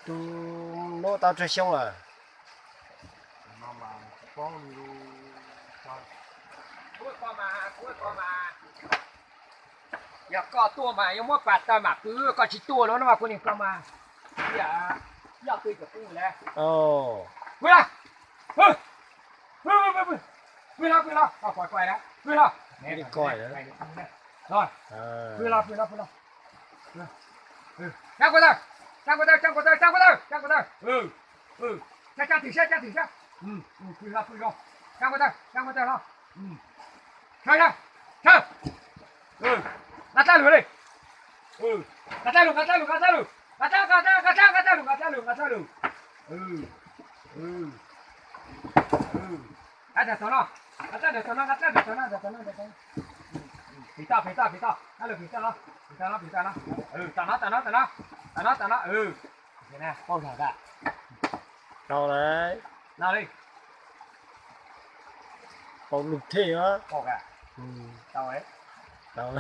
Tus nub tau tsawg xyoo lawm? Yog koj tuaj mas yuav muab pas taw mam pw, koj tsis tuaj no mas kuv niag ko mas yog tw cov pw lawm. Pw los, pw los, pw los, pw los, pw los, pw los, pw los, pw los. Tsa nkuaj taw, tsa nkuaj taw, tsa nkuaj taw, tsa nkuaj taw. Tsa, tsa tim siab, tsa tim siab. Pw los, pw los. Tsa nkuaj taw, tsa nkuaj taw los. Sawv, sawv, sawv. Nqa dlab lug li. Nqa dlab lug, nqa dlab lug, nqa dlab lug. Nqa dlab, nqa dlab, nqa dlab, nqa dlab lug, nqa dlab lug, nqa dlab lug. Nqa dlab lug tom no, nqa dlab lug tom no, nqa dlab lug tom no, tom no, tom no. Phim toj, phim toj, phim toj, dlab lug phim toj no, phim toj no, phim toj no. Tom no, tom no, tom no, tom no, tom no. Paub zog tas. Tau lawm. Los li. Paub lug thiab. Paub, tau. Tau.